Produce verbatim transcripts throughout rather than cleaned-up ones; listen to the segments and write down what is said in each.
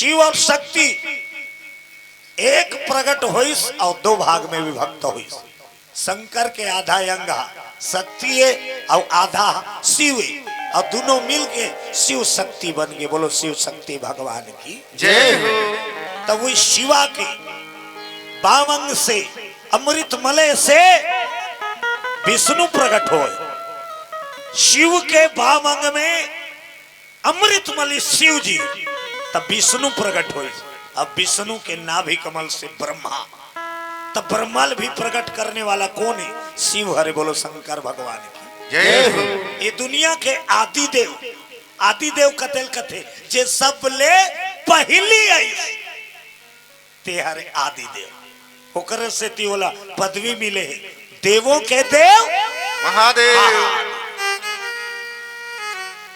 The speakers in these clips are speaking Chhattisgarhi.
शिव और शक्ति एक प्रगट होइस और दो भाग में विभक्त होइस। शंकर के आधा अंग हा शक्ति हे और आधा शिव हे, और दोनों मिलके शिव शक्ति बन गए। बोलो शिव शक्ति भगवान की। जय हो। तब वही शिवा के बाम अंग से अमृत मलय से विष्णु प्रकट होए। शिव के बाम अंग में अमृत मलय शिव जी, तब विष्णु प्रकट होए। अब विष्णु के नाभि कमल से ब्रह्मा, तब ब्रह्मा ल भी प्रकट करने वाला कौन है? शिव हरे। बोलो शंकर भगवान की। जय हो। ये दुनिया के आदि देव, आदि देव कतेल कथे, जे सब ले पहली आइस, ते हरे आदि देव। ओकर सेती ओला पदवी मिले हे, देवों के देव। महादेव।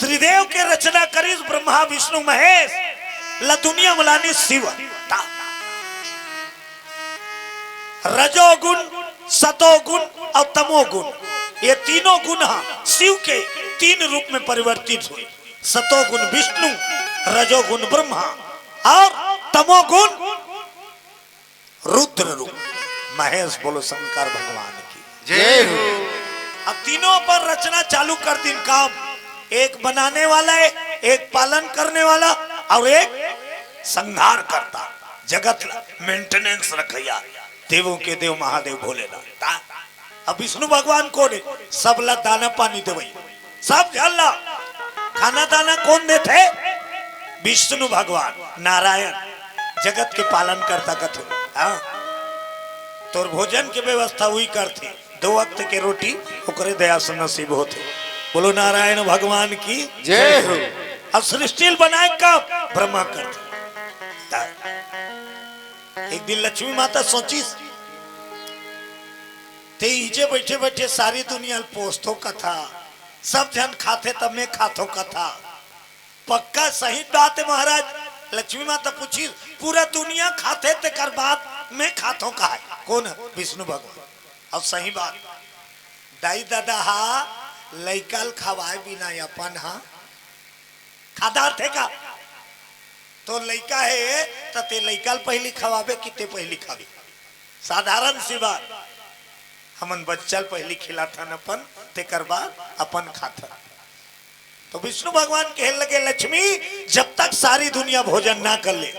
त्रिदेव के रचना करिस ब्रह्मा विष्णु महेश, ल दुनिया म लानिस शिव। ता रजोगुण, सतोगुण और तमोगुण, ये तीनों गुण हा शिव के तीन रूप में परिवर्तित हुए। सतोगुण विष्णु, रजोगुण ब्रह्मा और तमोगुण रुद्र रूप महेश। बोलो शंकर भगवान की। जय हो। अब तीनों पर रचना चालू कर दिन काम, एक बनाने वाला है, एक पालन करने वाला और एक संहार करता। जगत ला मेंटेनेंस रखैया, देवों के देव महादेव भोलेनाथ। ता-, अब विष्णु भगवान कौन है? सब ला दाना पानी देवई, सब झन ला खाना दाना कौन देथे? विष्णु भगवान नारायण, जगत के पालन करता कथे। हाँ, तोर भोजन के व्यवस्था वही करथे, दो वक्त के रोटी ओकरे दया से नसीब होथे। बोलो नारायण भगवान की। जय हो। अब सृष्टि ल बनाए का ब्रह्मा करथे। ता-, एक दिन लक्ष्मी माता सोचिस, ते इजे बैठे बैठे सारी दुनिया ल पोसथों कथा, सब झन खाथे तब मैं खाथों कथा। पक्का सही बात है महाराज। लक्ष्मी माता पूछिस, पूरा दुनिया खाथे तेकर बाद मैं खाथों कहाय? कौन है? विष्णु भगवान। अब सही बात, दाई ददा हा लइका ल खवाए बिना अपन हा खा डारथे का? तो लइका हे, त ते लइका ल पहिली खवाबे कि ते पहिली खाबे? साधारण सी बात, हमन बच्चा ल पहिली खिलाथन अपन, तेकर बाद अपन खाथन। तो विष्णु भगवान कहे लगे, लक्ष्मी, जब तक सारी दुनिया भोजन ना कर ले,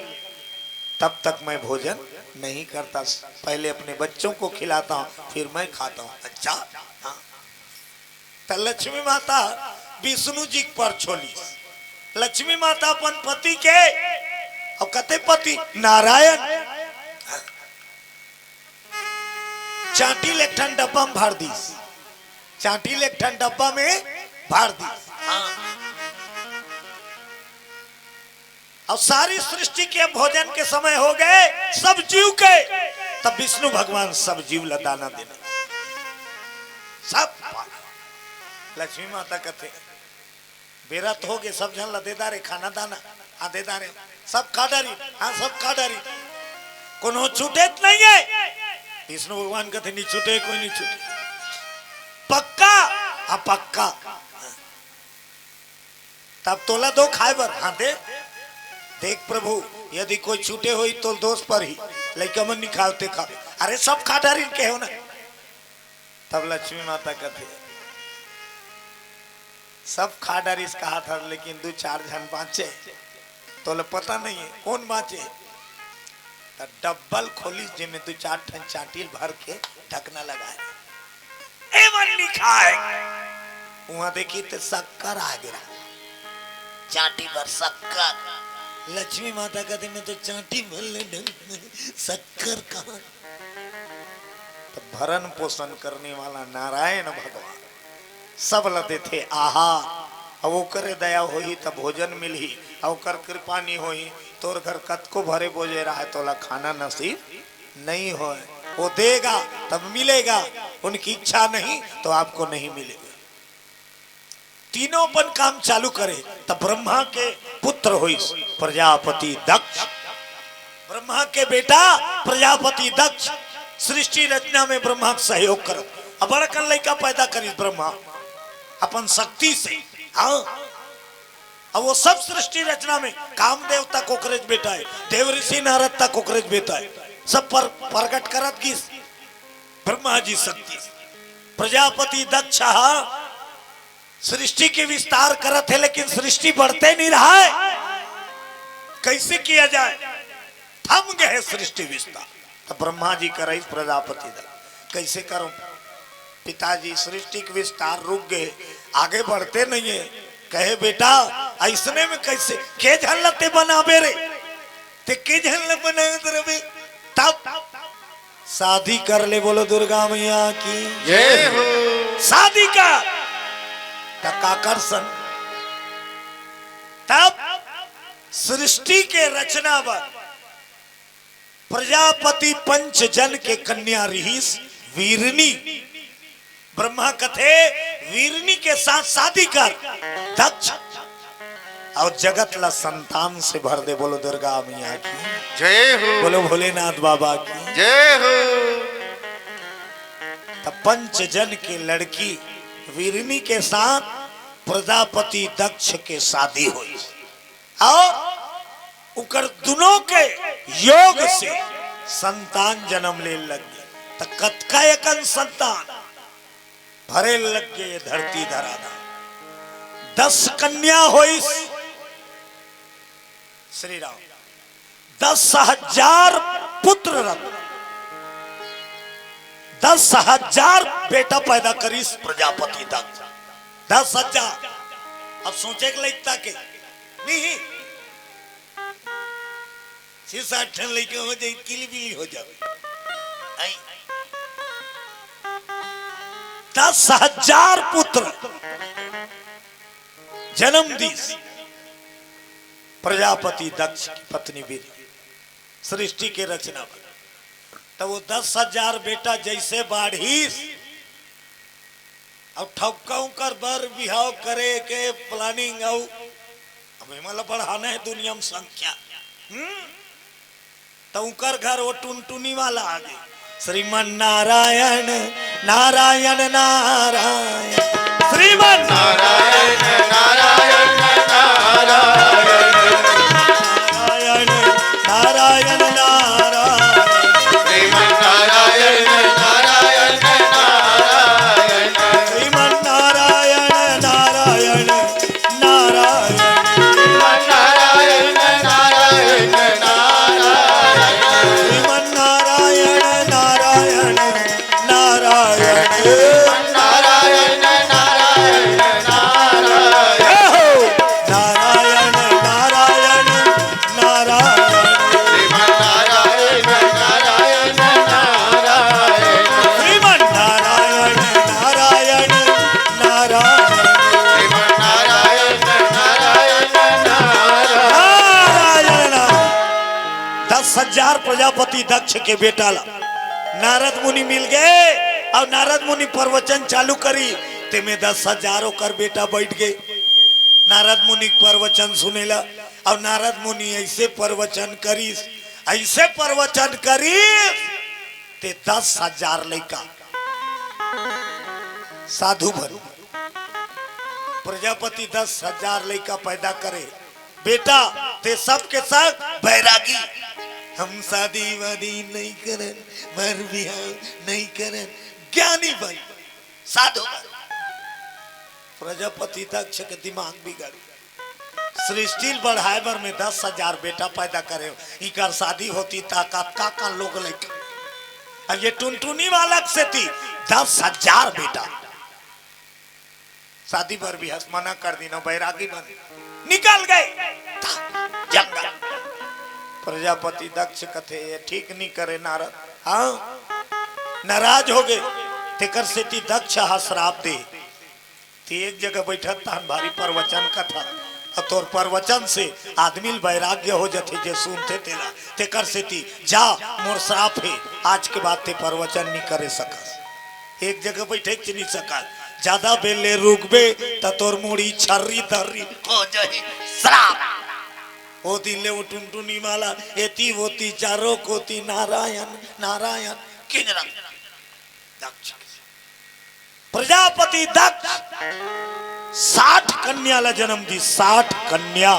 तब तक मैं भोजन नहीं करता। पहले अपने बच्चों को खिलाता हूँ, फिर मैं खाता हूँ। अच्छा, हाँ। त लक्ष्मी माता विष्णु जी के पर छोलिस। लक्ष्मी माता अपन पति के, अउ कते पति? नारायण। चांटी ल एक ठन डब्बा में भर दिस, चांटी ल एक ठन डब्बा में भर दिस। हाँ। अब सारी सृष्टि के भोजन के समय हो गए, सब जीव के। तब विष्णु भगवान सब जीव ला दाना देने, सब। लक्ष्मी माता कथे, बेरा तो हो गए, सब झन ला दे डारे खाना दाना। हाँ, दे डारे, सब खा डारी। हाँ, सब खा डारी, कोनो छूटे त नहीं है। विष्णु भगवान कथे, नहीं छूटे, कोई नहीं छूटे। पक्का? हाँ, पक्का। तब तोला दो खाए बर। हाँ, दे। देख प्रभु, यदि कोई छूटे होई तो दोष पर ही, लइका मन नहीं खावते खा। अरे, सब खा डारिन कहे हो ना। तब लक्ष्मी माता कथे, सब खा डारिस कहा था, लेकिन दो चार झन बाँचे, तोला पता नहीं है कौन बाँचे। त डब्बा ल खोलिस, जेमे दो चार ठन चांटी ल भर के ढकना लगाए। ए मन नहीं खाए। उहाँ देखी त शक्कर आ गिरा, चांटी भर शक्कर। लक्ष्मी माता कथे, मैं तो चांटी भर ले ढंग, शक्कर कहाँ? त भरण पोषण करने वाला नारायण भगवान सब ल देथे आहार। अब ओकरे दया होही त भोजन मिलही, अउ ओकर कृपा नहीं होही, तोर घर कतको भरे बोझे रहे, तोला खाना नसीब नहीं होए। वो देगा तब मिलेगा, उनकी इच्छा नहीं तो आपको नहीं मिलेगा। तीनों अपन काम चालू करे, तब ब्रह्मा के पुत्र होइस प्रजापति दक्ष। ब्रह्मा के बेटा प्रजापति दक्ष सृष्टि रचना में ब्रह्मा के सहयोग करत, अब बड़कन लइका पैदा करिस ब्रह्मा अपन शक्ति से। हाँ, अब वो सब सृष्टि रचना में कामदेव तक ओकरेच बेटा हे, देव ऋषि नारद तक ओकरेच बेटा हे, सब पर प्रगट करत गिस ब्रह्मा जी शक्ति। प्रजापति दक्ष हा सृष्टि के विस्तार करत हे, लेकिन सृष्टि बढ़ते नहीं रहा हे। कैसे किया जाए? थम गए हे सृष्टि विस्तार। तो ब्रह्मा जी करइस प्रजापति दक्ष, कैसे करूं पिताजी, सृष्टि के विस्तार रुक गए, आगे बढ़ते नहीं हे। कहे, बेटा, ऐसने में कैसे, के झन ल ते बनाबे रे, ते के झन ल बनाए रबे? तब शादी कर ले, बोलो दुर्गा मैया की। जय हो। शादी का तकाकर्षण। तब सृष्टि के रचना बर प्रजापति पंच जन के कन्या रिहिस वीरनी। ब्रह्मा कथे, वीरनी के साथ शादी कर दक्ष, और जगत ला संतान से भर दे। बोलो दुर्गा मैया की। जय हो। बोलो भोलेनाथ बाबा की। जय हो। तब पंच जन के लड़की वीरनी के साथ प्रजापति दक्ष के शादी होइस। और उकर दुनों के योग से संतान जन्म ले लग गे। त कतका एकन संतान भरे लग गे धरती धराधाम। दस कन्या होइस श्री राम, दस हजार पुत्र रत्न, दस हजार बेटा पैदा करिस प्रजापति दक्ष। दस हजार। अब सोचे के लइक ताके नहीं, छह सात ठन लइका हो जाए, किलबिली हो जाए। आई। दस हजार पुत्र जन्म दीस प्रजापति दक्ष की पत्नी वीरनी, सृष्टि के रचना बर। तब वो दस हजार बेटा जैसे बाढ़ीस, अब ठौका उकर बर बिहाव करे के planning, अउ अब एमा ला बढ़ाना हे दुनिया में संख्या। हम्म? त उकर घर वो टुनटुनी वाला आ गे। श्रीमन नारायण, नारायण, नारायण, श्रीमन नारायण, नारायण, नारायण, नारायण, नारायण, नारायण। श्रीमन नारायण, नारायण, नारायण। श्रीमन नारायण, नारायण, नारायण। श्रीमन नारायण, नारायण, नारायण। श्रीमन नारायण, नारायण, नारायण। श्रीमन नारायण, नारायण, नारायण। जय हो। नारायण, नारायण, नारायण। श्रीमन नारायण, नारायण, नारायण। श्रीमन नारायण, नारायण, नारायण। श्रीमन नारायण, नारायण, नारायण। नारायण। दस हजार प्रजापति दक्ष के बेटा ला नारद मुनि मिल गे, अउ नारद मुनि प्रवचन चालू करी, तेमे दस हजार ओकर बेटा बैठ गे। नारद मुनि के प्रवचन सुनेला, अउ नारद मुनि ऐसे प्रवचन करिस, ऐसे प्रवचन करिस, ते दस हजार लइका साधु बन। प्रजापति दस हजार लइका पैदा करे। बेटा, ते सब के सब बैरागी, हम शादी वादी नहीं करन, बर बिहाव नहीं करन, ज्ञानी बन, साधु बन। प्रजापति दक्ष के दिमाग बिगड़। सृष्टि ल बढ़ाए बर में दस हजार बेटा पैदा करे, इकर शादी होती त कतका का लोग लइका। अब ये टुनटुनी वाला के सेती दस हजार बेटा शादी बर भी हस मना कर दीन, बैरागी बन निकल गे जंगल। प्रजापति दक्ष कथे, "ये ठीक नहीं करे नारद।" हाँ, नाराज हो गे, तेकर सेती दक्ष हा श्राप दे। ते एक जगह बैठत तहन भारी प्रवचन कथा, अउ तोर प्रवचन से आदमी ल वैराग्य हो जथे, जे सुनथे तेला। तेकर सेती जा, मोर श्राप हे, आज के बाद ते प्रवचन नी करे सकस। एक जगह बैठे च नी सकस, ज्यादा बेर ले रुकबे त तोर मुड़ी छर्री तर्री हो जाही। श्राप। ओ दिन ले वो टुनटुनी माला एती ओती चारों कोती नारायण नारायण किंजरत। दक्ष। प्रजापति दक्ष साठ कन्या ला जन्म दिस, साठ कन्या।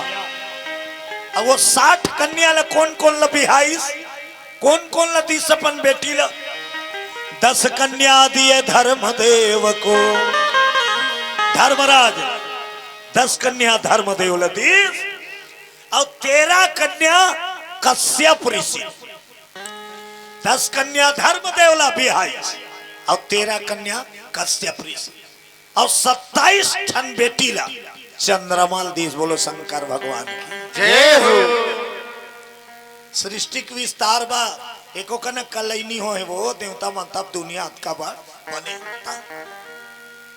अब वो साठ कन्या ला कोन कोन ला बिहाइस, कोन कोन ला दिस अपन बेटी ला? दस कन्या दिए धर्मदेव को, धर्मराज, दस कन्या धर्मदेव ला दिस, अउ तेरह कन्या कश्यप ऋषि। दस कन्या धर्मदेव ला बिहाइस, अउ तेरह कन्या कश्यप ऋषि। अउ सत्ताईस ठन बेटी ला चंद्रमा ल दिस। बोलो शंकर भगवान की। जय हो। सृष्टि के विस्तार बा, एको कना कलई नी होय वो, देवता मन तब दुनिया अतका बड़ बने।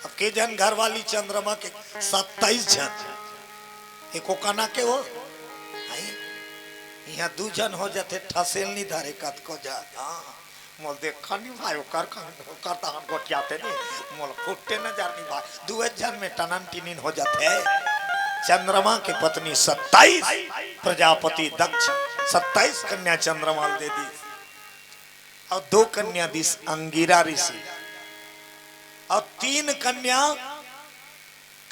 अब के झन घरवाली चंद्रमा के? सत्ताईस झन। एको कना के वो? आई? इहाँ दू झन हो जाथे, ठसेल नी धरे कतको जा। हाँ। मोल देखा नी भाई, ओकर कहां, ओकर तहां गोठियाथे नी, मोल खुट्टे नजर नी भाई, दुए झन में टनन टिनिन हो जाथे। चंद्रमा के पत्नी सत्ताईस, प्रजापति दक्ष सत्ताईस कन्या चंद्रमा ल दे दिस, अउ दो कन्या दिस अंगिरा ऋषि, अउ तीन कन्या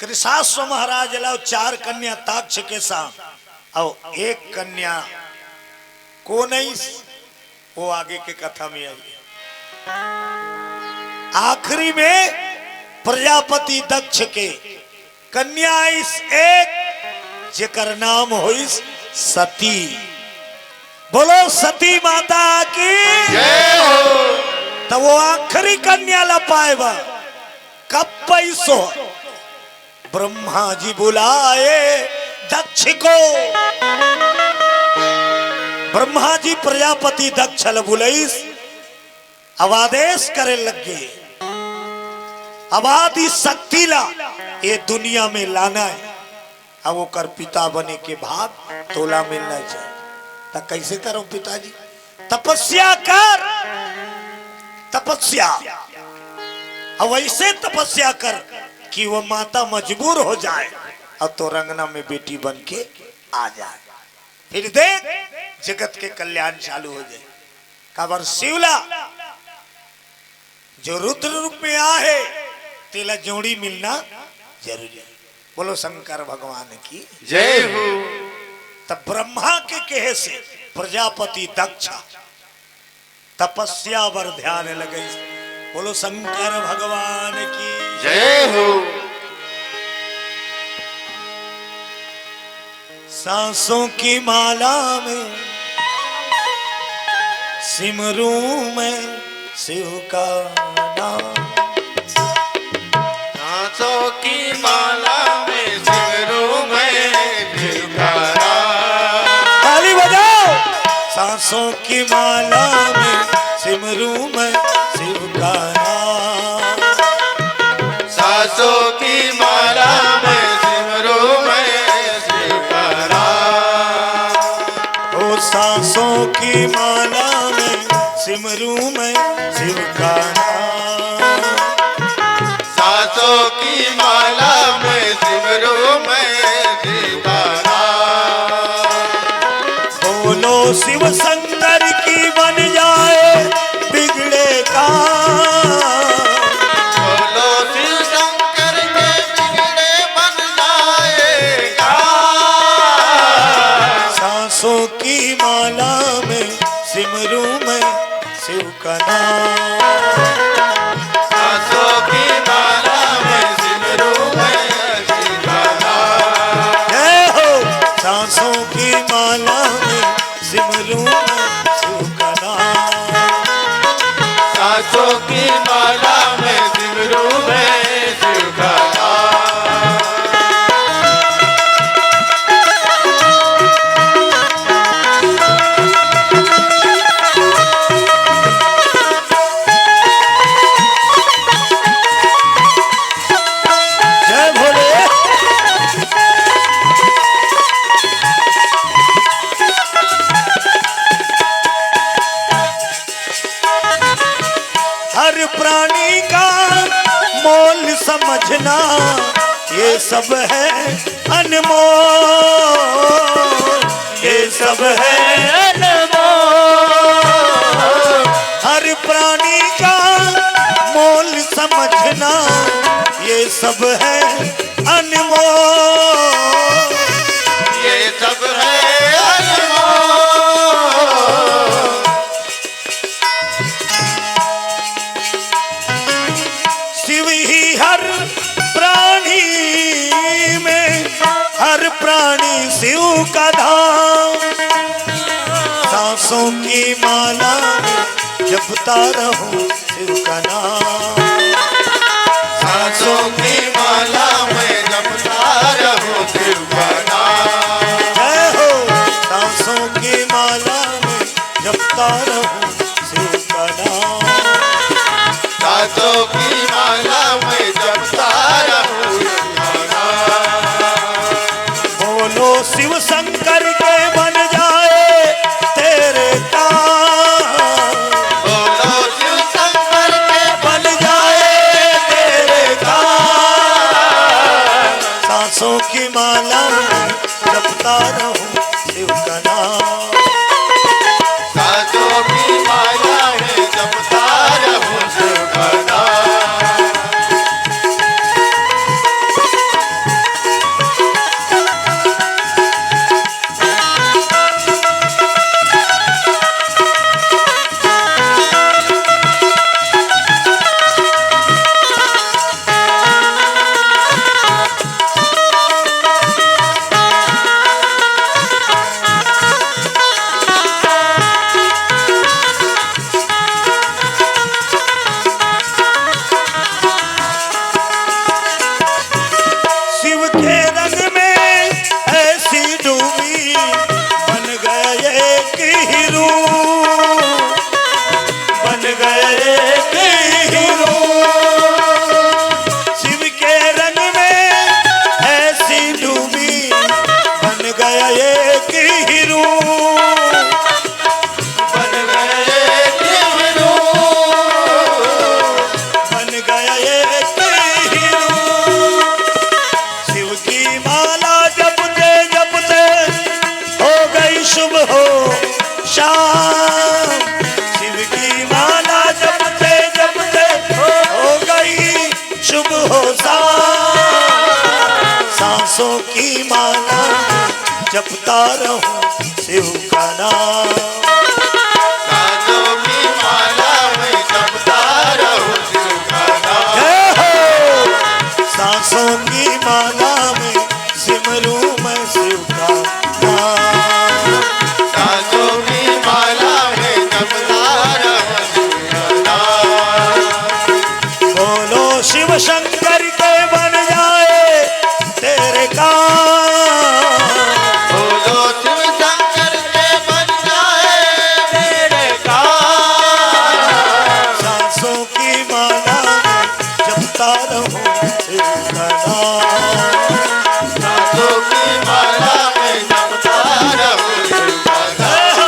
कृशाश्व महाराज ला, अउ चार कन्या ताक्ष के संग, अउ एक कन्या कोन आइस, वो आगे के कथा में आई। आखिरी में प्रजापति दक्ष के कन्या आइस एक, जेकर नाम होइस सती। बोलो सती माता की। जय हो। त वो आखिरी कन्या ला पाए बर कब पइस हो? ब्रह्मा जी बुलाए दक्ष को। ब्रह्मा जी प्रजापति दक्ष ल बुलइस, अब आदेश करे लग गे, अब आदि शक्ति ला ये दुनिया में लाना है। अब ओकर पिता बने के भाग तोला मिलना चाहिए। त कैसे करो पिताजी? तपस्या कर, तपस्या। अब ऐसे तपस्या कर कि वो माता मजबूर हो जाए और तोर अंगना में बेटी बन के आ जाए। फिर देख, जगत के कल्याण चालू हो जाए। काबर शिवला जो रुद्र रूप में आ है, तेला जोड़ी मिलना जरूरी है। बोलो शंकर भगवान की। जय हो। तब ब्रह्मा के कहे से प्रजापति दक्ष तपस्या बर ध्यान लगइस। बोलो शंकर भगवान की। जय हो। सांसों की माला में सिमरूं मैं शिव का नाम। सांसों की माला में सिमरूं मैं शिव का नाम। ताली बजाओ। सांसों की माला में सिमरूं मैं शिव का नाम। सांसों की माला में सिमरूं मैं शिव का नाम। ओ सांसों की माला में सिमरूं मैं शिव का नाम। सांसों की माला में सिमरूं मैं शिव का नाम। बोलो शिव शंकर की बन जाए बिगड़े काम। बोलो शिव शंकर के बिगड़े बन जाए काम। सांसों की माला में सिमरूं मैं शिव का नाम। सांसों की माला में सिमरूं मैं शिव का नाम। जय हो। सांसों की माला में सिमरूं मैं शिव का नाम। सांसों की माला में सिमरूं मैं शिव का नाम। जय भोले। हर प्राणी का मोल समझना, ये सब है अनमोल, ये सब है अनमोल। हर प्राणी का मोल समझना, ये सब है सांसों की माला में जपता रहूं शिव का नाम। सांसों की माला में जपता रहूं शिव का नाम। जय हो। सांसों की माला में जपता रहूं शिव का नाम। सांसों की माला में जपता रहूं शिव का नाम। बोलो शिव शंकर के बन जाए तेरे काम। बोलो शिव शंकर के बन जाए तेरे काम। सांसों की माला में जपता रहूं शिव का नाम। सांसों की माला में जपता रहूं शिव का नाम। शिव के रंग में ऐसी डूबी, बन गया एक हीरो, बन गया एक हीरो। शिव के रंग में ऐसी डूबी, बन गया एक हीरो। बन गए हीरो, बन गया एक हीरो। शिव की माला जपते जपते हो गई शुभ हो शाम। शिव की माला जपते जपते हो गई शुभ हो शाम। सांसों की माला में जपता रहूं शिव का नाम। सांसों की माला में जपता रहूं शिव का नाम। जय हो। सांसों की माला में सिमरूं मैं शिव का नाम। सांसों की माला में जपता रहूं शिव का नाम। बोलो शिव शंकर के बन जाए तेरे काम। बोलो शिव शंकर के बन जाए तेरे काम। सांसों की माला में जपता रहूं शिव का नाम। सांसों की माला में जपता रहूं शिव का नाम।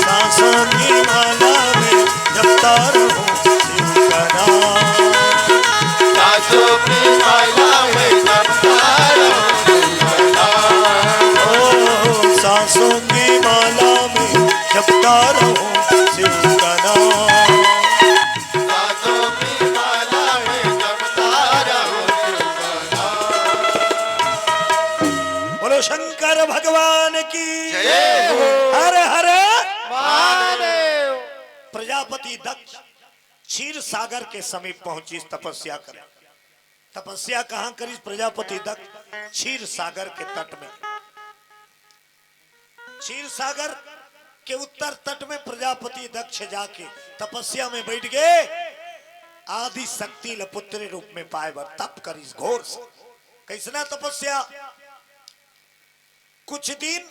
सांसों की माला में जपता रहूं शिव का नाम। सांसों की माला में जपता रहूं शिव का नाम। ओ, सांसों की माला में जपता रहूं शिव का नाम। सांसों की माला में जपता रहूं शिव का नाम। बोलो शंकर भगवान की। जय हो। हर हर महादेव। प्रजापति दक्ष क्षीर सागर के समीप पहुंचिस तपस्या करे। तपस्या कहां करिस प्रजापति दक्ष? क्षीर सागर के तट में। क्षीर सागर के उत्तर तट में प्रजापति दक्ष जाके तपस्या में बैठ गए। आदि शक्ति ल पुत्र रूप में पाए बर तप करिस घोर से। कैसना तपस्या? कुछ दिन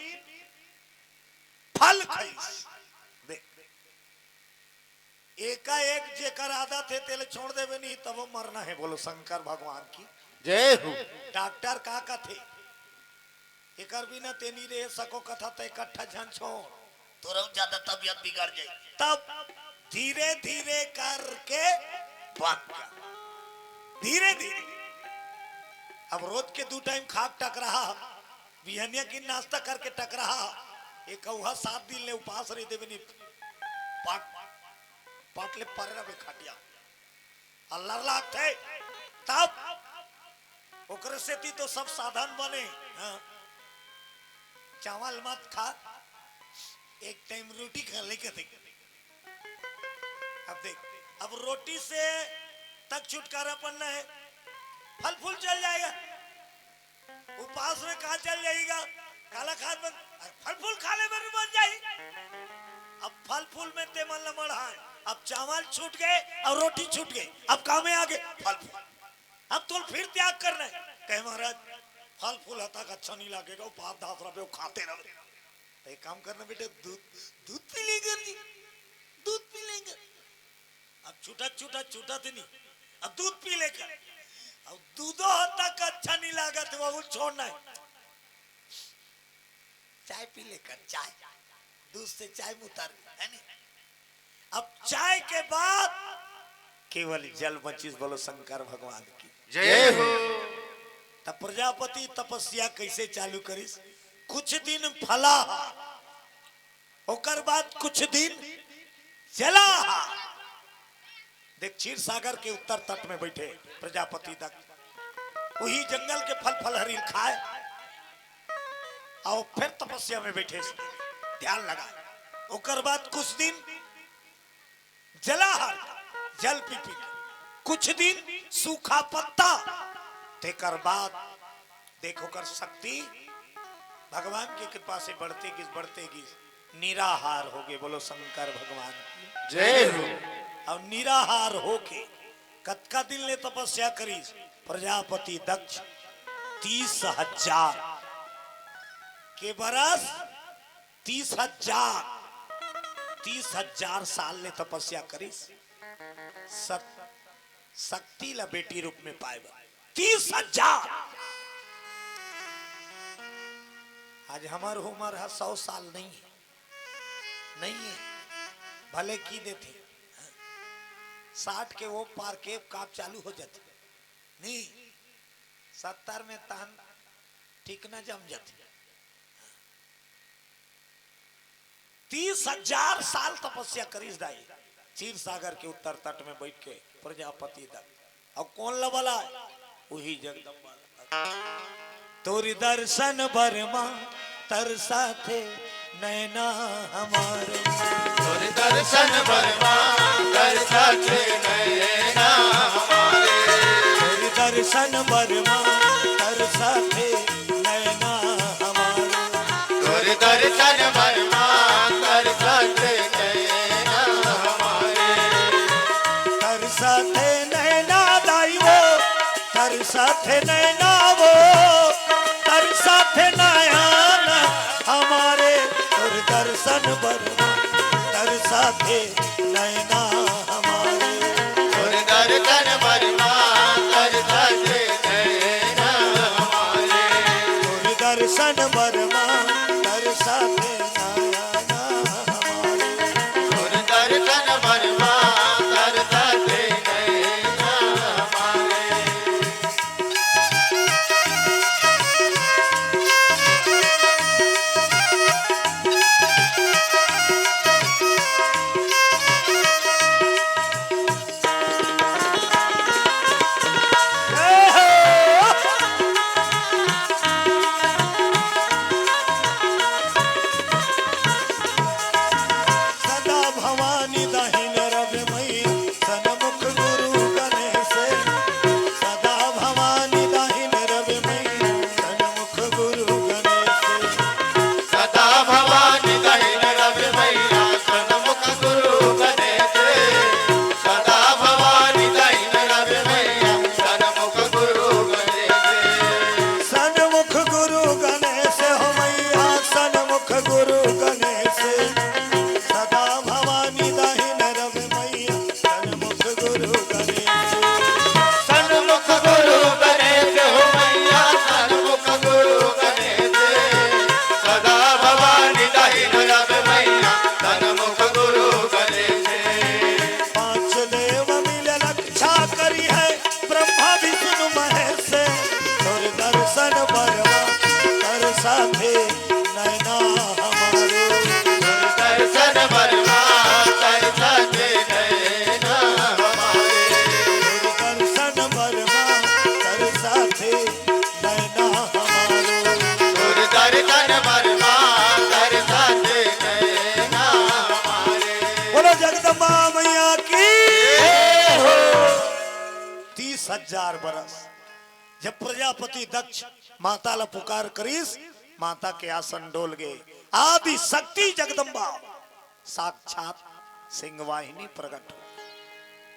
फल खाइस। देख, एकाएक जेकर आदत हे, तेले छोड़ देबे नहीं, तब वो मरना है। बोलो शंकर भगवान की जय हो। डॉक्टर का कथे, एकर बिना ते नहीं रह सको, कथा ते इकट्ठा झन छोड़, तोरो ज्यादा तबीयत बिगड़ जाए। तब धीरे धीरे करके बन गया, धीरे धीरे। अब रोज के दू टाइम खाक टकराहा, बिहनिया की नाश्ता करके टकराहा, एक अउहा सात दिन ले उपास रही देवे नहीं, पाट, पाट ले परे रहे खटिया, अल्लर लागथे। तब ओकरे सेती तो सब साधन बने, हाँ? चावल मत खा, एक टाइम रोटी खा ले के देख। अब देख, अब रोटी से तक छुटकारा पाना है, फल फूल चल जाएगा, उपास में कहाँ चल जाएगा? काला खात बन, अरे फल फूल खा ले बर बन जाही। अब फल फूल में ते मन ल मढ़ाए, अब चावल छूट गए और रोटी छूट गए, अब का में आगे फल फूल। अब तो फिर त्याग करना है। कहे महाराज, फल फूल हता का अच्छा नहीं लागेगा, वो पाप दास रहे, वो खाते रहो। तो एक काम करना बेटा, दूध, दूध पी लेकर जी, दूध पी लेकर। अब छूटा छूटा छूटा थे नहीं, अब दूध पी लेकर। अब दूधो हता का अच्छा नहीं लागा तो वो छोड़ना है। चाय पी लेकर, चाय, दूध से चाय मुतर, है नहीं? अब चाय के बाद केवल जल बचिस। बोलो शंकर भगवान की। जय हो। तब प्रजापति तपस्या कैसे चालू करिस? कुछ दिन फलाहार, ओकर बाद कुछ दिन जलाहार। देख, क्षीर सागर के उत्तर तट में बैठे प्रजापति दक्ष, वही जंगल के फल फलहरी खाए, और फिर तपस्या में बैठे, ध्यान लगाए। ओकर बाद कुछ दिन जलाहार, जल पी पी के, कुछ दिन सूखा पत्ता, तेकर बाद देखो कर शक्ति भगवान की कृपा से बढ़ते गिस, बढ़ते गिस, निराहार हो गए। बोलो शंकर भगवान की। जय हो। और निराहार होके कतका दिन ले तपस्या करिस प्रजापति दक्ष? तीस हजार के बरस, तीस हजार, तीस हजार साल ले तपस्या करिस। सत शक्ति ला बेटी रूप में पाए बर तीस हजार। आज हमर उमर ह सौ साल नहीं है, नहीं है, भले की देथे साठ के वो पार के काप चालू हो जाथे, नहीं, सत्तर में तहन ठीक न जम जाथे। तीस हजार साल तपस्या करिस दाई, क्षीर सागर के उत्तर तट में बैठ के प्रजापति दक्ष। अब कौन ला बलाए? वही जगदम्बा ला। तोरी दर्शन बरमा तरसा थे नैना हमारे। तोरी दर्शन बरमा तरसा थे नैना हमारे। तोरी दर्शन बरमा तरसा थे नैना हमारे। तोर दर्शन बरमा तरसत नैना हमारे। तरसत नैना दाई वो, तरसत नैना वो, तरसत नैना हमारे। तोर दर्शन बरमा तरसत नैना हमारे। तोर दर्शन बरमा तरसत नैना हमारे। तोर दर्शन बरमा तरसत नैना हमारे। तोर दर्शन बरमा तरसत नैना हमारे। सदा भवानी दाहिन रवि मैया, सन्मुख गुरु गणेश। सदा भवानी दाहिन रवि मैया, सन्मुख गुरु गणेश। सदा भवानी दाहिन रवि मैया, सन्मुख गुरु गणेश। सदा भवानी दाहिन रवि मैया, सन्मुख गुरु गणेश। सन्मुख गुरु गणेश हो मैया, सन्मुख गुरु गणेश। सदा भवानी दाहिन रवि मैया, सन्मुख गुरु गणेश। सन्मुख गुरु गणेश हो मैया, सन्मुख गुरु गणेश। सदा भवानी दाहिन रवि मैया, सन्मुख गुरु गणेश। पांच देव मिल रक्षा करी है, ब्रह्मा विष्णु महेश। तोर दर्शन बरमा तरसा थे नैना हमारे। तोर दर्शन बरमा तरसा थे नैना हमारे। तोर दर्शन बरमा तरसा थे नैना हमारे। तोर दर्शन बरमा तरसा थे नैना हमारे। बोलो जगदम्बा मैया की। जय हो। तीस हजार बरस जब प्रजापति दक्ष माता ला पुकार करिस, माता के आसन डोल गे। आदि शक्ति जगदम्बा साक्षात सिंहवाहिनी प्रकट हो।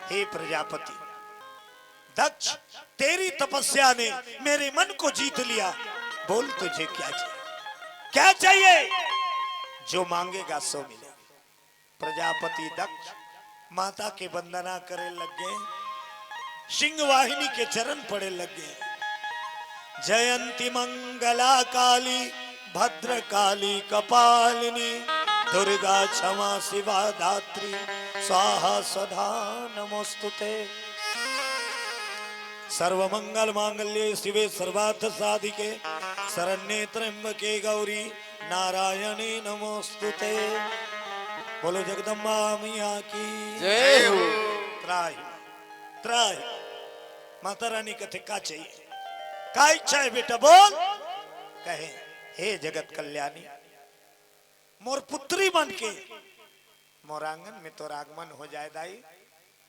हे प्रजापति दक्ष, तेरी तपस्या ने मेरे मन को जीत लिया। बोल, तुझे क्या चाहिए? क्या चाहिए? जो मांगेगा सो मिलेगा। प्रजापति दक्ष माता के वंदना करे लग गे, सिंहवाहिनी के चरण पड़े लग गे। जयंती मंगला काली भद्रकाली कपालिनी दुर्गा क्षमा शिवा धात्री स्वाहा सदा नमोस्तुते। सर्वमंगल मांगल्ये शिवे सर्वार्थ साधिके शरण्ये त्र्यंबके गौरी नारायणी नमोस्तुते। बोलो जगदम्बा मैया की जय हो। त्राहि, त्राहि। माता रानी कथे, का चाहिए? का इच्छा है बेटा, बोल। कहे, हे जगत कल्याणी, मोर पुत्री बन के मोर आंगन में तोर आगमन हो जाए दाई,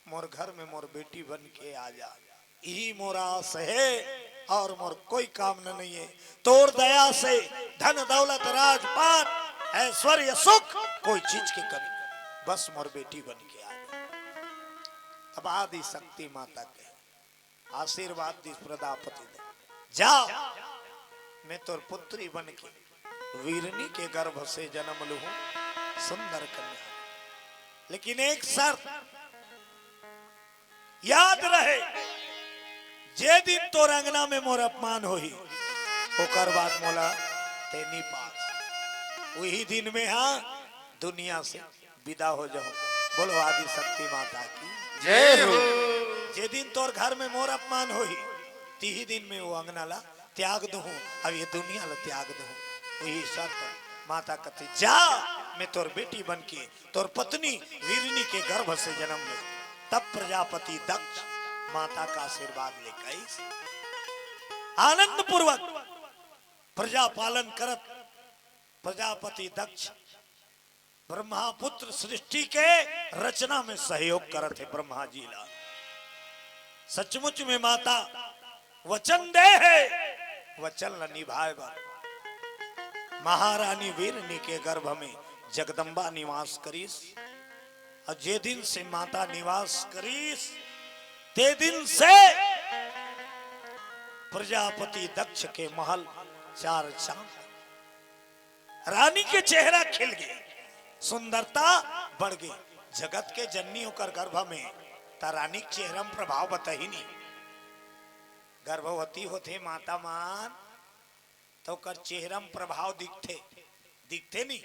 मोर घर में मोर बेटी बन के आ जा। यही मोर आस है और मोर कोई कामना नहीं है। तोर दया से धन दौलत राजपाट ऐश्वर्य सुख कोई चीज की कमी नहीं। बस मोर बेटी बन के आ जा। तब आदि शक्ति माता के आशीर्वाद दिस प्रजापति दे, जा, मैं तोर पुत्री बन के वीरनी के गर्भ से जन्म लूहूं, सुंदर कन्या। लेकिन एक शर्त याद रहे, जे दिन तोर अंगना में मोर अपमान होही, ओकर बाद मोला तेनी पास। वही दिन में, हाँ, दुनिया से विदा हो जाऊं। बोलो आदि शक्ति माता की जय हो। जे दिन तोर घर में मोर अपमान होही, तिही दिन में वो अंगना ला त्याग दूहूं, अब ये दुनिया ला त्याग दूहूं। वही शर्त माता कथे, जा, मैं तोर बेटी बन के तोर पत्नी वीरनी के गर्भ से जन्म लूं। तब प्रजापति दक्ष माता का आशीर्वाद लेकर इस आनंद पूर्वक प्रजा पालन करत प्रजापति दक्ष ब्रह्मापुत्र सृष्टि के रचना में सहयोग करत हे ब्रह्मा जी ला। सचमुच में माता वचन दे हे, वचन ला निभाए बर महारानी वीरनी के गर्भ में जगदम्बा निवास करिस। और जे दिन से माता निवास करिस, ते दिन से प्रजापति दक्ष के महल चार चांद। रानी के चेहरा खिल गे, सुंदरता बढ़ गे। जगत के जननी ओकर गर्भ में, त रानी के चेहरा में प्रभाव बताही नहीं। गर्भवती होथे माता मन, त ओकर चेहरा में प्रभाव दिखथे, दिखथे नहीं?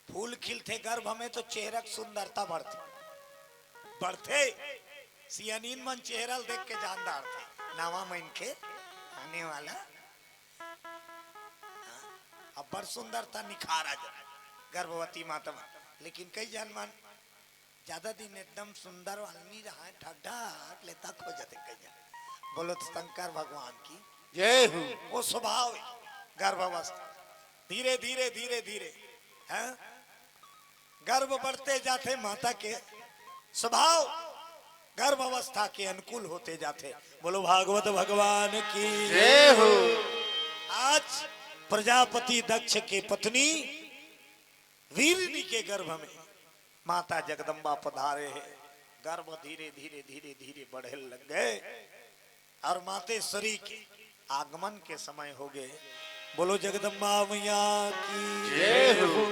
फूल खिलथे गर्भ में, तो चेहरा के सुंदरता बढ़थे, बढ़थे। सियानीन मन चेहरा ल देख के जान डारथे, नवा मनखे आने वाला। हाँ, अब्बड़ सुंदरता निखार आ जाथे गर्भवती माता मन। लेकिन कई झन मन ज्यादा दिन एकदम सुंदर वाला नहीं रहा, ठगढाक लेता खो जाथे कई झन। बोलो तो शंकर भगवान की जय हो। वो स्वभाव है गर्भावस्था, धीरे धीरे, धीरे धीरे, हैं? गर्भ बढ़ते जाथे, माता के स्वभाव गर्भावस्था के अनुकूल होते जाथे। बोलो भागवत भगवान की जय हो। आज प्रजापति दक्ष के पत्नी वीरनी के गर्भ में माता जगदम्बा पधारे हे। गर्भ धीरे धीरे, धीरे धीरे बढ़े लग गे और मातेश्वरी के आगमन के समय हो गे। बोलो जगदम्बा मैया की जय हो।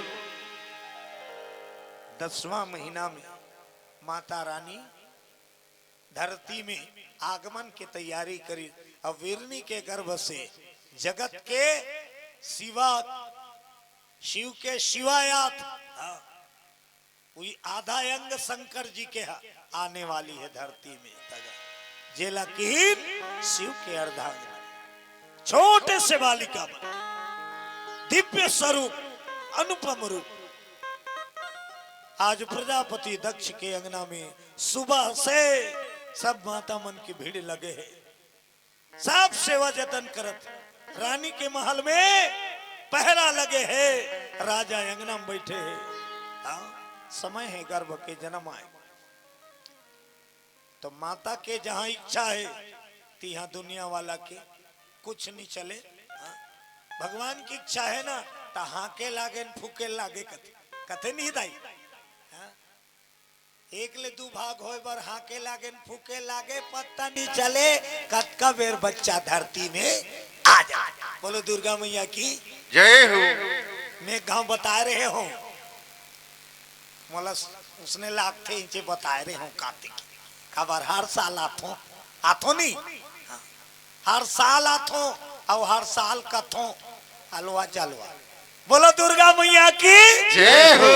दसवां महीना में माता रानी धरती में आगमन के तैयारी करी। अब वीरनी के गर्भ से जगत के शिवा, शिव के शिवायात, हाँ, वही आधा अंग शंकर जी के ह-, आने वाली है धरती में। जेला किहिन शिव के अर्धांगिनी। छोटे से बालिका बन, दिव्य स्वरूप, अनुपम रूप। आज प्रजापति दक्ष के अंगना में सुबह से सब माता मन की भीड़ लगे है। सब सेवा जतन करत, रानी के महल में पहरा लगे हे, राजा अंगना में बैठे हे। हाँ, समय हे गर्भ के जन्म आए, तो माता के जहाँ इच्छा हे, तिहाँ दुनिया वाला के कुछ नहीं चले। हाँ? भगवान की इच्छा हे ना, त हाँके लागे न फूके लागे कथे, कथे नहीं दाई? हाँ? एक ले दू भाग होय बर हाँके लागे न फूके लागे, पता नहीं चले कतका बेर बच्चा धरती में आ जाय। बोलो दुर्गा मैया की जय हो। मैं गांव बताय रहे हों, मोला उसने लागथे इंचे बताय रहे हों कार्तिक, काबर हर साल आथों, आथों नहीं? हाँ। हर साल आथों, अउ हर साल कथों, अलवा जलवा। बोलो दुर्गा मैया की जय हो।